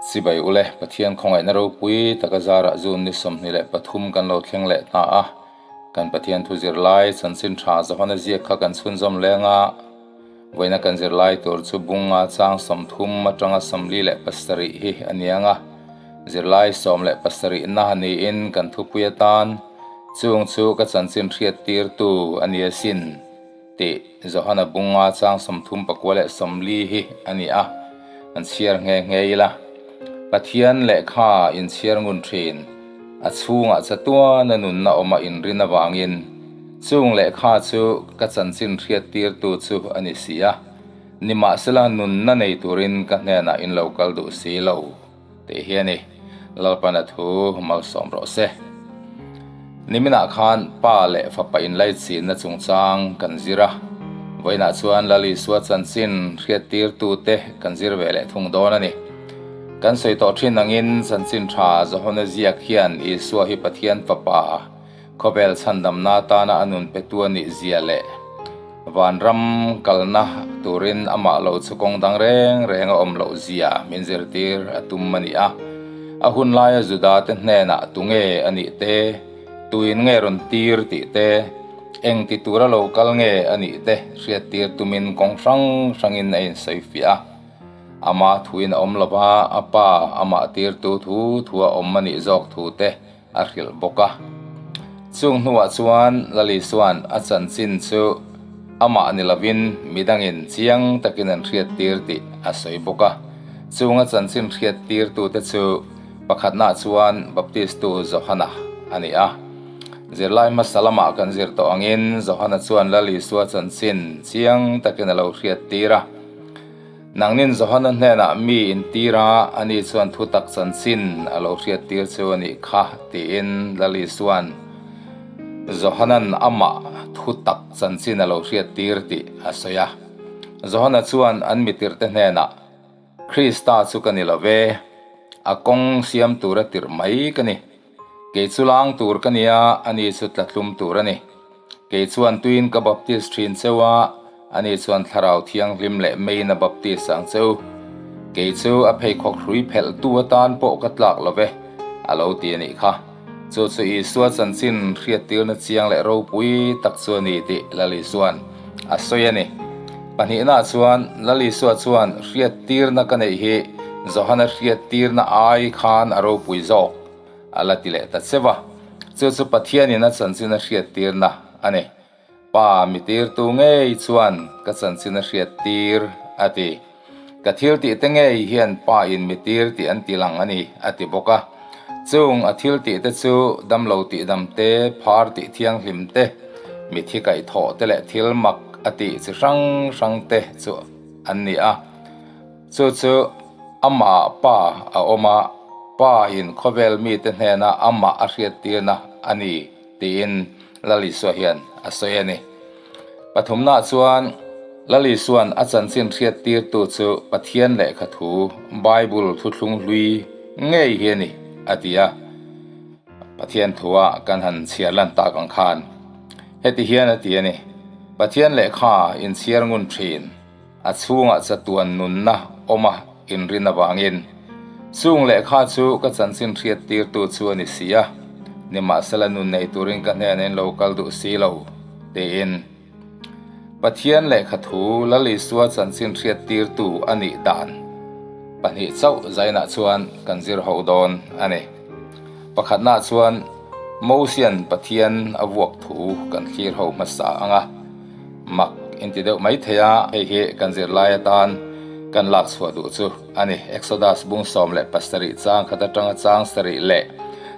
Chibai ule, Pathian khawngaihna ropui taka zarah June ni 23 kan lo thleng leh ta a. Kan Pathian thu zirlai chanchin tha Johana ziak kha kan chhunzawm leng a. Vawiina kan zirlai tur chu bunga chang 30 atanga 47 hi a ni ang a. Zirlai 17 na niin kan thupui atan chung chu ka chanchin hriat tirtu a ni asin tih Johana bunga chang 39 leh 40 hi a ni a. An chhiar nghe nghe ila. Pathian lehkha in chhiar ngun thin. A chhungah chatuan a nunna awma inrin awangin chung lehkha chu ka chanchin hriat tirtu chu a ni si a. Nimahsela nunna nei turin ka hnenah in lo kal duh si lo tih hi a ni. Lalpan a thu malsawm rawh se. Niminah khan pa leh fapa inlaichinna chungchang kan zir a. Vawiinah chuan Lal Isua chanchin hriat tirtu te kan zir ve leh thung dawn a ni. Kan sawi tawh thin angin chanchin tha Johana ziak hian Isua hi Pathian fapa khawvel chhandamna atana a nun petu a nih zia leh vanram kalna turin amah lo chu kawng dang reng reng a awm loh zia min zirtir a tum a ni a. A hun laia Juda te hnenah tunge a nih te, tuin nge rawn tir tih te, eng ti tura lo kal nge a nih te hriat tir tumin kawng hrang hrangin a insawi fiah a. Ama thuin a awm lova, a pa amah tirtu thu thu a awm a nih zawk thu te a hrilh bawk a. Chung hnuah chuan Lal Isua'n a chanchin chu amah ni lovin midangin chiang takin an hriat tir tih a sawi bawk a. Chung a chanchin hriat tirtute chu pakhatnaah chuan Baptistu Johana a ni a. Zirlai hmasa lamah kan zir tawh angin Johana chuan Lal Isua chanchin chiang takin a lo hriat tir a. Nangnin Johana hnenah mi intir a, ani chuan thutak chanchin a lo hriat tir chu a nih kha tiin Lal Isua'n Johana'n amah thutak chanchin a lo hriat tir tih a sawi a. Johana chuan an mitirhte hnenah, Krista chu ka ni lo ve, a kawng siam tura tirh mai ka ni. Kei chu lang tur ka nia, ani chu tlatlum tur a ni. Kei chuan tuin ka baptis thin cheu a, ani chuan thlarau thianghlim leh meiin a baptis ang cheu. Kei chu a pheikhawk hrui phelh tu atan pawh ka tlak lo ve, a lo ti a nih kha. Chu chu Isua chanchin hriattirna chiang leh ropui tak chu a ni tih Lal Isua'n a sawi a ni. Pahnihnaah chuan Lal Isua chuan hriattirna ka neih hi Johana hriattirna ai khan a ropui zawk a la ti leh ta cheu a. Chu chu Pathianin a chanchin a hriattirna a ni. Pa mi tirtu ngei chuan ka chanchin a hriattir a ti. Ka thil tih te ngei hian pa in mi tir tih an ti lang a ni a ti bawk a. Chung a thil tih te chu damlo tih dam te, phar tih thianghlim te, mithi kaihthawh te leh thil mak a tih chi hrang hrang te chu an ni a. Chu chu amah pa a awm a, pa in khawvel mite hnena amah a hriattirna a ni tiin Lal Isua hian a sawi a ni. Pathumnaah chuan Lal Isua'n a chanchin hriattirtu chu Pathian lehkha thu, Bible thuthlung hlui ngei hi a ni, a ti a. Pathian thua kan han chhiar lan tak ang khan heti hian a ti a ni, Pathian lehkha inchhiar ngun thin, a chhungah chatuan nunna awma inrin avangin chung lehkha chu ka chanchin hriattirtu chu a ni si a, nimahsela nun nei turin ka hnenah in lo kal duh si lo, tiin. Pathian lehkha thu Lal Isua chanchin hriattirtu a nih dan pahnih chauh zainah chuan kan zir ho dawn a ni. Pakhatnaah chuan Mosian Pathian a vuak thu kan thlir ho hmasa ang a, mak inti deuh mai thei a, hei hi kan zirlai atan kan lak chhuah duh chu a ni. Exodus bung 17 chang khat atanga chang sarih leh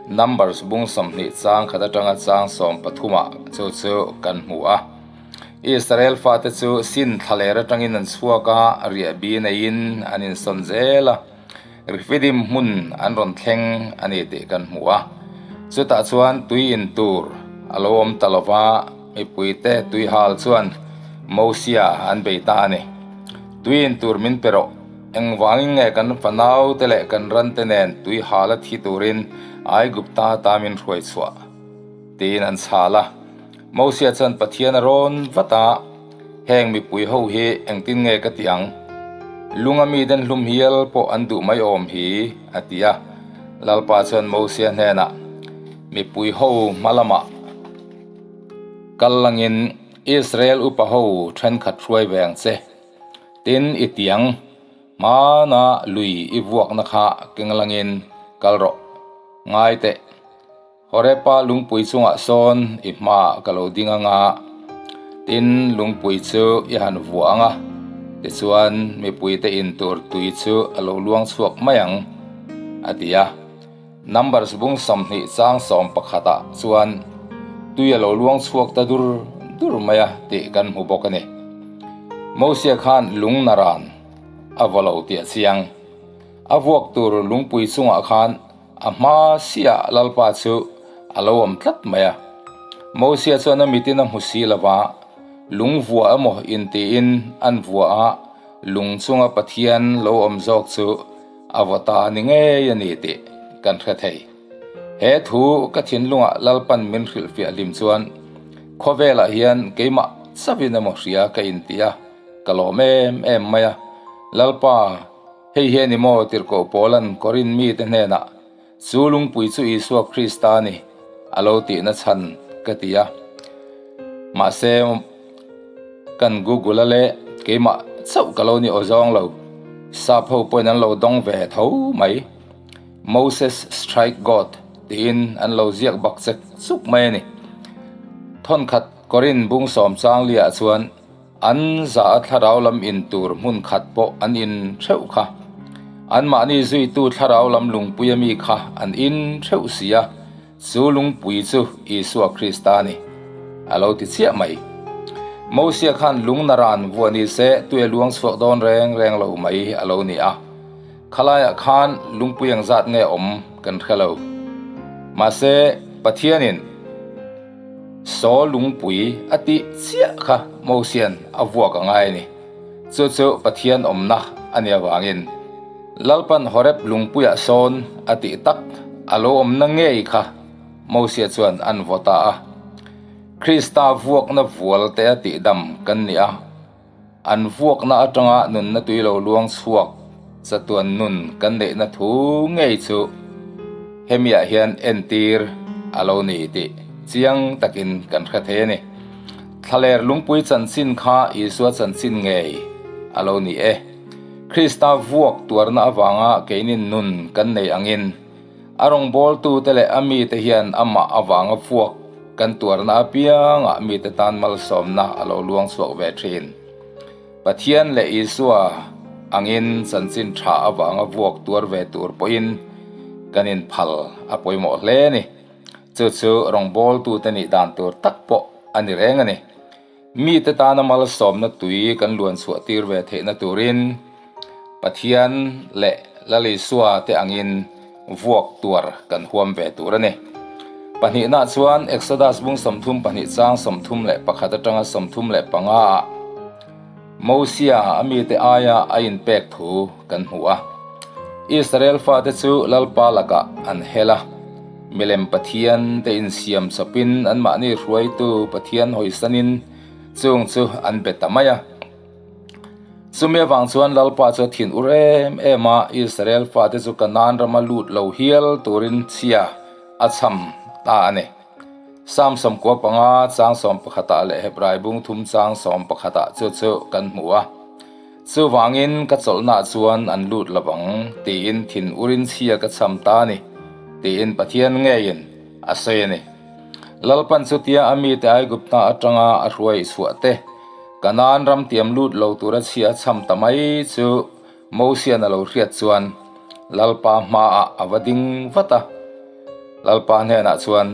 Numbers bung 20 chang khat atanga chang 13ah chu chu kan hmu a. Israel fate chu sin thlaler atangin an chhuak a, riah bi neiin an insawn zel a. Refidim hmun an rawn thleng a ni tih kan hmu a. Chutah chuan tui in tur a lo awm ta lova, mipuite tui hal chuan Mosia an bei ta a ni. Tui in tur min pe rawh, engvangin nge kan fanaute leh kan rante nen tui hala thi turin Aigupta ta min hruai chhuah? tiin an chhal a. Mosia chuan Pathian a rawn vat a, Heng mipui ho hi engtin nge ka ti ang? Lunga mi den hlum hial pawh an duh mai awm hi, a ti a. Lalpa chuan Mosia hnenah, Mipui ho hma lamah kal langin Israel upa ho thenkhat hruai ve ang che. Tin, i tiang hmana lui i vuakna kha keng langin kal rawh. Ngai teh. Horepa lungpui chungah sawn i hmaah ka lo ding ang a, tin lungpui chu i han vuah ang a, tichuan mipuite in tur tui chu a lo luang chhuak mai ang, a ti a. Numbers bung 20 chang 11 ah chuan tui a lo luang chhuak ta dur dur mai a tih kan hmu bawk a ni. Mosia khan lung naran a vaw lo tih a chiang. A vuak tur lungpui chungah khan A hma siah Lalpa chu a lo awm tlat mai a. Mosia chuan a mitin a hmu si lo va, lung vuah emaw intiin an vuah a, lung chunga Pathian lo awm zawk chu a vaw ta a ni ngei a ni tih kan hre thei. He thu ka thinlungah Lalpan min hrilhfiah hlim chuan khawvelah hian keimah chauhin emaw hria ka inti a, ka lawm em em mai a. Lalpa. Hei hi a ni maw Tirhkoh Paula'n Korin mite hnenah, Chu lungpui chu Isua Krista a ni, a lo tihna chhan ka ti a. Mahse, kan Google-a leh keimah chauh ka lo ni aw zawng lo, sap ho pawhin an lo dawng ve tho mai. Moses strike God tiin an lo ziak bak chek chuk mai a ni. Thawnkhat Korin bung sawm changli-ah chuan, An za a thlarau lam in tur hmun khat pawh an in theuh kha. Anmahni zuitu thlarau lam lungpui ami kha an in theuh si a, chu lungpui chu Isua Krista a ni, a lo ti chiah mai. Mosia khan lung naran vuah ni se tui a luang chhuak dawn reng reng lo mai a lo ni a. Khalaiah khan lungpui ang zat nge awm kan hre lo. Mahse, Pathianin. Saw lungpui a tih chiah kha Mosian a vuak a ngai a ni. Chu chu Pathian awmna a nih avangin Lalpan Horeb lungpuiah sawn a tih tak a lo awmna ngei kha Mosia chuan an vaw ta a. Krista vuakna vual te a tihdam kan ni a. An vuakna atanga nunna tui lo luang chhuak chatuan nun kan neihna thu ngei chu hemiah hian entir a lo ni tih chiang takin kan hre thei a ni. Thlaler lungpui chanchin kha Isua chanchin ngei a lo ni e. Krista vuak tuarna avanga keinin nun kan nei angin A rawngbawltute leh a mite hian amah avanga fuak kan tuarna apiangah mite tan malsawmna a lo luang chhuak ve thin. Pathian leh Isua angin chanchin tha avanga vuak tuar ve tur pawhin kan inphal a pawimawh hle a ni. Chu chu rawngbawltute nih dan tur tak pawh a ni reng a ni. Mite tana malsawmna tui kan luan chhuah tir ve theihna turin Pathian leh Lal Isua te angin vuak tuar kan huam ve tur a ni. Pahnihna chuan Exodus bung 32 chang 31 atanga 35 ah Mosia a mite aia a inpek thu kan hmu a. Israel fate chu Lalpa lakah an hel a. Milem Pathian te insiam chawpin anmahni hruaitu Pathian hawisanin chung chu an be ta mai a. Chumi avang chuan Lalpa chu a thin ur em em a, Israel fate chu Kanaan rama lut lo hial turin chhia a chham ta a ni. Psalm 95 chang 11 ah leh Hebrai bung thum chang 11 ah chu chu kan hmu a. Chuvangin ka chawlhnah chuan an lut lo vang tiin thin urin chhia ka chham ta a ni tiin Pathian ngeiin a sawi a ni. Lalpan chutia a mite Aigupta atanga a hruai chhuah te, Kanaan ram tiam lut lo tura chhia a chham ta mai chu Mosian a lo hriat chuan Lalpa hmaah a va ding vat a. Lalpa hnenah chuan,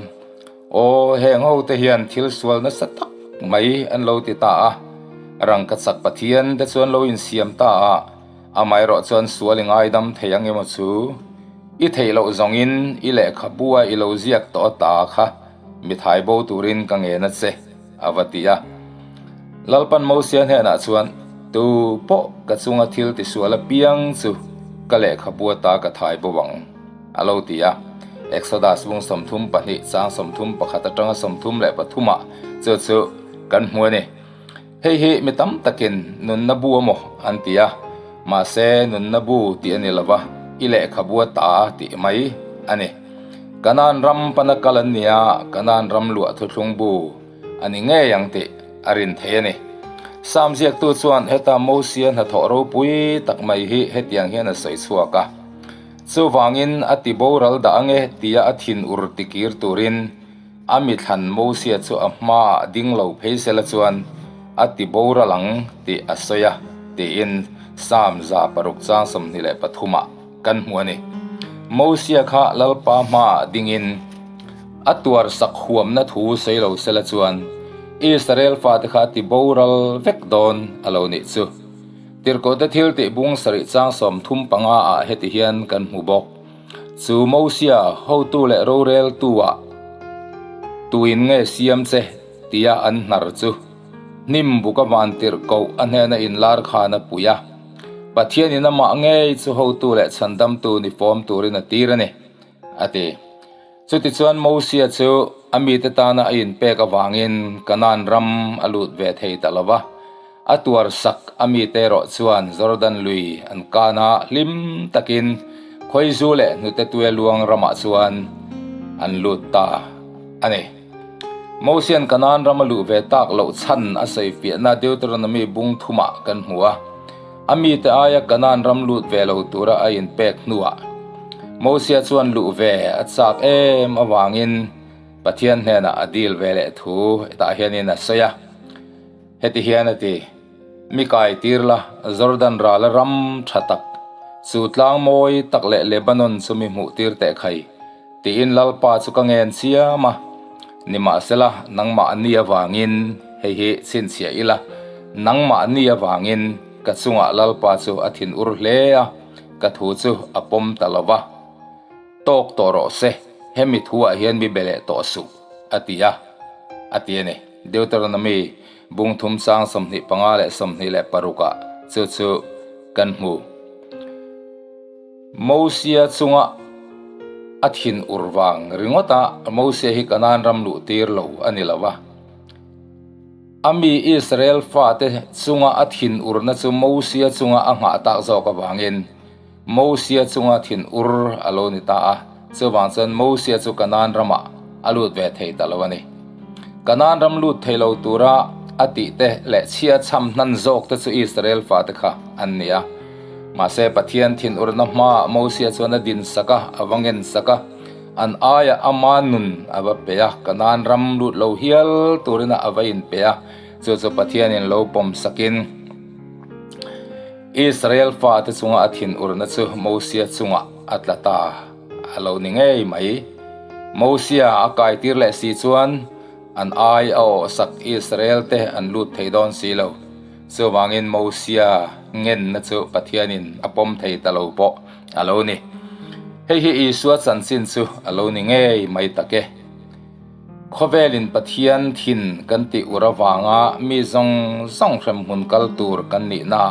Aw, heng hote hian thil sual nasa tak mai an lo ti ta a, rangkachak Pathian te chuan lo insiam ta a, amaherawh chuan sual i ngaidam thei ang emaw chu? I theih loh zawngin i lehkhabua i lo ziak tawh ta kha mi thai bo turin ka ngen a che, a va ti a. Lalpan Mosia hnenah chuan, Tu pawh ka chunga thil tisual apiang chu ka lehkhabua ta ka thai bo ang. A lo ti a. Exodus bung 32 chang 31 atanga 33 ah chu chu kan hmu a ni. Hei hi mi tam takin nunna bu emaw an ti a. Mahse, nunna bu tih a ni lo va, i lehkhabu a ta tih mai a ni. Kanaan ram pana kal an ni a, Kanaan ram luah thuthlung bu a ni ngei ang tih a rin thei a ni. Sam ziaktu chuan heta Mosia hnathawh ropui tak mai hi hetiang hian a sawi chhuak a, Chuvangin a ti boral dah ange tia a thinur tikir turin A mithlan Mosia chu a hmaah ding lo phei sela chuan a ti boral ang tih a sawi a, tiin Psalm 106 23 ah kan hmu a ni. Mosia kha Lalpa hmaah dingin a tuar sak huamna thu sawi lo sela chuan Israel fate kha a ti boral vek dawn a lo nih chu. Tirhkohte thil tih bung sarih chang 35 ah heti hian kan hmu bawk. Chu Mosia hotu leh roreltu-ah tuin nge siam che tia an hnar chu hnim buka vantirh koh a hnena inlar khan a pui a. Pathianin amah ngei chu hotu leh chhandamtu ni fawm turin a tir a ni, a ti. Chutichuan Mosia chu a mite tana a inpek avangin Kanaan ram a lut ve thei ta lo va. A tuar sak a mite erawh chuan Jordan lui an kan a, hlim takin Khawizu leh hnute tue luang ramah chuan an lut ta a ni. Mosian Kanaan ram a luh ve tak loh chhan a sawifiahna Deuteronomy bung thumah kan hmu a. A mite aia Kanaan ram lut ve lo tura a inpek hnuah Mosia chuan luh ve a chak em avangin Pathian hnenah a dil ve leh thu tah hianin a sawi a. Heti hian a ti, Mi kai tir la, Jordan rala ram tha tak, chu tlang mawi tak leh Lebanon chu mi hmuh tir teh khai, tiin Lalpa chu ka ngen chiam a. Nimahsela, nangmahni avangin, hei hi chhinchhiah ila, nangmahni avangin ka chungah Lalpa chu a thinur hle a, ka thu chu a pawm ta lo va. Tawk tawh rawh se, hemi thuah hian mi be leh tawh suh, a ti a, a ti a ni. Deuteronomy bung thum chang 25 leh 26 ah chu chu kan hmu. Mosia chunga a thin ur vang ringawt a Mosia hi Kanaan ram luh tir lo a ni lo va. A mi Israel fate chunga a thin urna chu Mosia chunga a nghah tak zawk avangin Mosia chunga thin ur a lo ni ta a, chuvang chuan Mosia chu Kanaan ramah a lut ve thei ta lo a ni. Kanaan ram lut thei lo tura a tihte leh chhia chham hnan zawkte chu Israel fate kha an ni a. Mahse, Pathian thin urna hmaah Mosia chuan a din sak a, a va ngen sak a, an aiah ama nun a va pe a, Kanaan ram lut lo hial turin a va inpe a, chu chu Pathianin lo pawm sakin, Israel fate chunga a thinurna chu Mosia chungah a tla ta a lo ni ngei mai. Mosia a kaitir leh si chuan an ai a awhsak Israel te an lut thei dawn si lo. Chuvangin Mosia ngenna chu Pathianin a pawm thei ta lo pawh a lo ni. Hei hi Isua chanchin chu a lo ni ngei mai tak e. Khawvelin Pathian thin kan tih ur avanga mi zawng zawng hremhmun kal tur kan nihna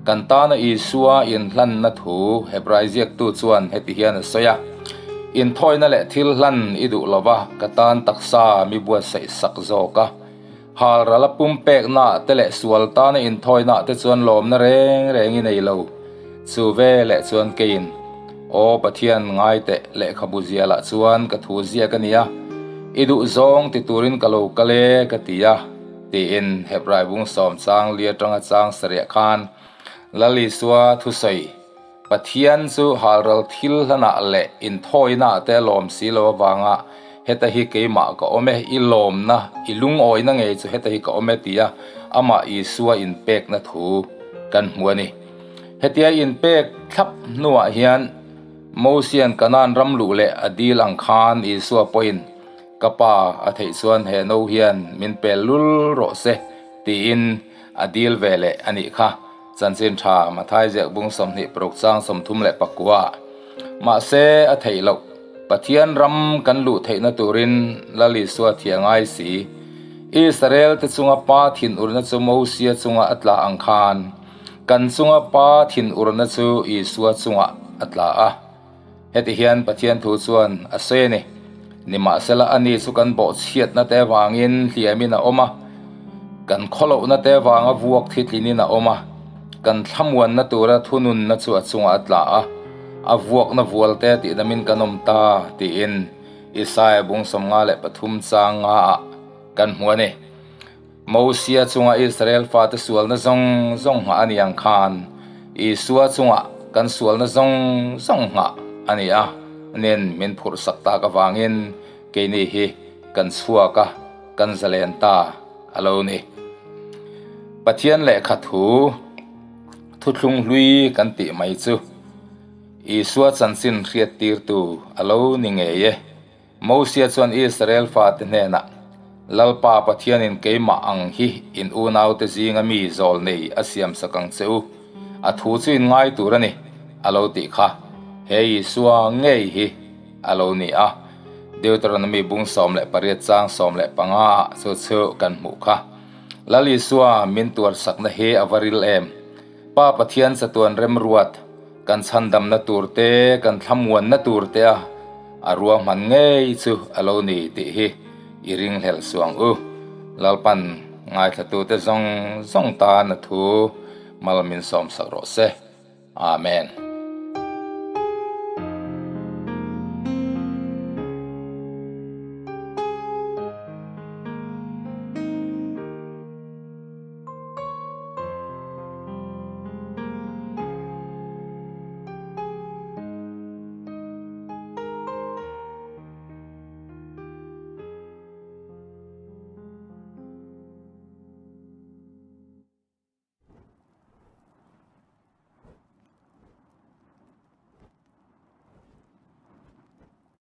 kan tana Isua inhlanna thu Hebrai ziaktu chuan heti hian a sawi a, Inthawina leh thil hlan i duh lova ka tan taksa mi buatsaih sak zawk a, halral a pumpekna te leh sual tana inthawina te chuan lawmna reng reng i nei lo. Chu veleh chuan keiin, Aw Pathian, ngai teh, lehkhabu zialah chuan ka thu ziak a nia, i duh zawng ti turin ka lo kal e, ka ti a, tiin Hebrai bung sawm chang li atanga chang sarih khan Lal Isua thusawi, Pathian chu halral thil hlanah leh inthawinaah te lawm si lo avanga heta hi keimah ka awm e, i lawmna, i lungawina ngei chu heta hi ka awm e tia amah Isua inpekna thu kan hmu a ni. Hetia inpek thlap hnuah hian Mosian Kanaan ram luh leh a dil ang khan Isua pawhin, Ka pa, a theih chuan he no hian min pel lul rawh se, tiin a dil ve leh a nih kha. Chanchin tha Mathai ziak bung 26 chang 34. Mahse, a theih loh. Pathian ram kan luh theihna turin Lal Isua thia ngai si. Israel te chunga Pa thinurna chu Mosia chunga a tla ang khan, Kan chunga Pa thinurna chu Isua chungah a tla a. Heti hian Pathian thu chuan a sawi a ni, Nimahsela ani chu kan bawhchhiatna te vangin hliamin a awm a, kan khawlohna te vanga vuak thitlinin a awm a. Kan thlamuanna tura thununna chu a chungah a tla a, a vuakna vualte tihdamin kan awm ta, tiin Isaia bung 53 chang ngaah kan hmu a ni. Mosia chunga Israel fate sualna zawng zawng nghah a ni ang khan, Isua chunga kan sualna zawng zawng nghah a ni a, nin min phurh sak tak avangin keini hi kan chhuak a, kan zalen ta a lo ni. Pathian lehkha thu thuthlung hlui kan tih mai chu Isua chanchin hriattirtu a lo ni ngei e. Mosia chuan Israel fate hnenah, Lalpa Pathianin keimah ang hi in unaute zinga mi zawl nei a siamsak ang che u, a thu chu in ngai tur a ni, a lo tih kha. He Isua ngei hi a lo ni a. Deuteronomy bung 18 chang 15 ah chu chu kan hmuh kha. Lal Isua min tuarsakna hi a va ril em? Pa Pathian chatuan remruat, kan chhandamna tur te, kan thlamuanna tur te a a ruahman ngei chu a lo ni tih hi i ringhlel suang u. Lalpan ngaithlatute zawng zawng tan a thu mal min sawmsak rawh se. Amen.